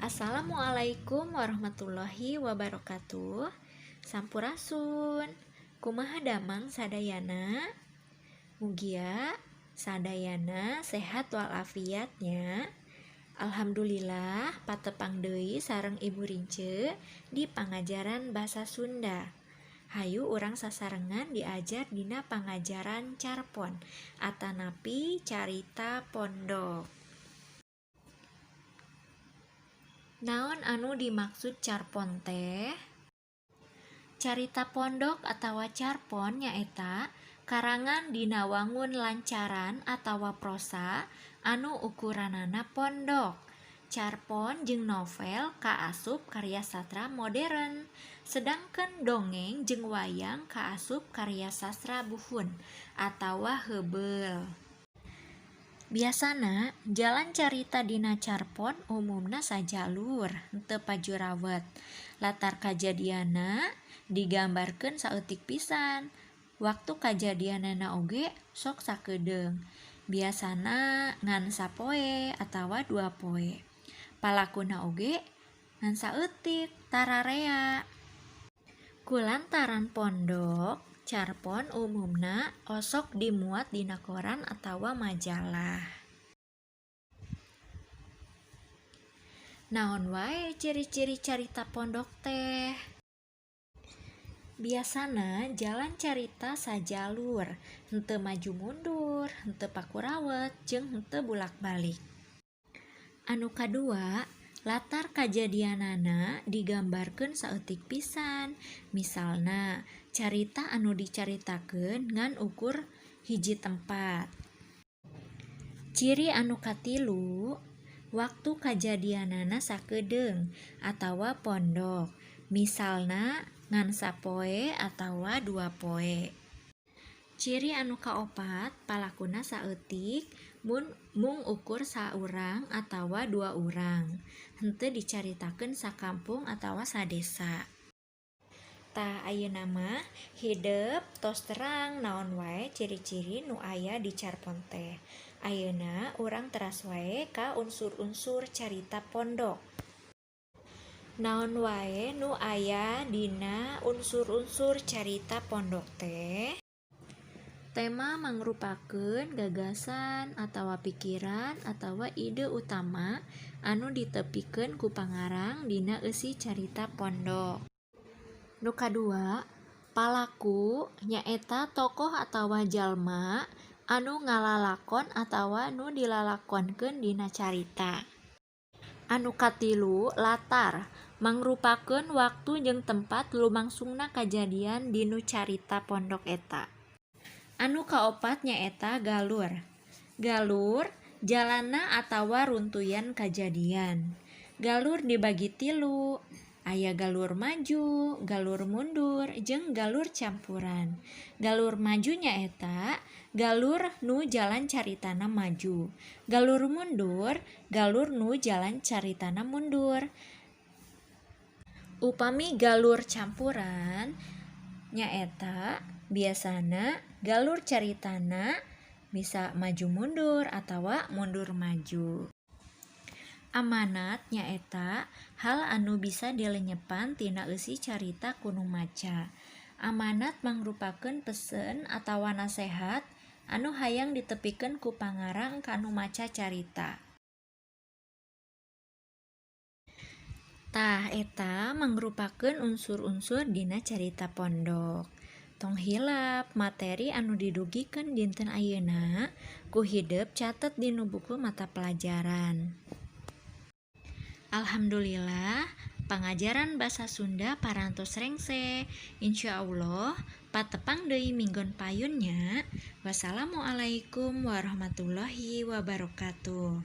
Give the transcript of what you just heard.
Assalamualaikum warahmatullahi wabarakatuh. Sampurasun. Kumaha damang sadayana? Mugia sadayana sehat walafiat nya. Alhamdulillah patepang deui sareng Ibu Rince di pangajaran Basa Sunda. Hayu urang sasarengan diajar dina pangajaran carpon atanapi carita pondok. Naon anu dimaksud carpon teh? Carita pondok atawa carpon nyaeta karangan dina wangun lancaran atawa prosa anu ukuranana pondok. Carpon jeung novel kaasup karya sastra modern, sedangkeun dongeng jeung wayang kaasup karya sastra buhun atawa heubeul. Biasana jalan carita dina carpon umumna sajalur henteu pajurawet. Latar kajadianna digambarkeun saeutik pisan, waktu kajadianana oge sok sakedeung, biasana ngan sapoe atawa dua poe. Palakuna oge ngan saeutik tararea. Kulantaran pondok, carpon umumna osok dimuat dina koran atawa majalah. Naon wae ciri-ciri carita pondok teh? Biasana jalan carita sajalur, henteu maju mundur, henteu pakurawet jeung henteu bulak-balik. Anu kadua, latar kajadianana digambarkeun saeutik pisan, misalna carita anu dicaritakeun ngan ukur hiji tempat. Ciri anu katilu, waktu kajadianana sakedeung atawa pondok, misalna ngan sapoe atawa dua poe. Ciri anu kaopat, palakuna saeutik mung ukur saurang atawa dua urang, henteu dicaritakeun sakampung atawa sadesa. Tah ayeuna mah hidep tos terang naon wae ciri-ciri nu aya di carpon teh. Ayeuna urang teras wae ka unsur-unsur carita pondok. Naon wae nu aya dina unsur-unsur carita pondok teh? Tema mangrupakeun gagasan atawa pikiran atawa ide utama anu ditepikeun ku pangarang dina eusi carita pondok. Nu kadua, palaku nyaeta tokoh atawa jalma anu ngalalakon atawa nu dilalakonkeun dina carita. Anu katilu, latar mangrupakeun waktu jeung tempat lumangsungna kajadian dinu carita pondok eta. Anu kaopat nyaeta galur. Galur jalanna atawa runtuyan kajadian. Galur dibagi tilu, aya galur maju, galur mundur, jeung galur campuran. Galur maju nyaeta galur nu jalan caritana maju. Galur mundur, galur nu jalan caritana mundur. Upami galur campuran nyaeta biasana galur caritana bisa maju mundur atawa mundur maju. Amanat nyaeta hal anu bisa dilenyepan tina eusi carita ku nu maca. Amanat mangrupakeun pesen atawa nasehat anu hayang ditepikeun ku pangarang ka nu maca carita. Tah eta mangrupakeun unsur-unsur dina carita pondok. Tong hilap materi anu didugikeun dinten ayeuna ku hidep catet dina buku mata pelajaran. Alhamdulillah pangajaran Basa Sunda parantos rengse. Insyaallah patepang deui minggon payun nya. Wassalamualaikum warahmatullahi wabarakatuh.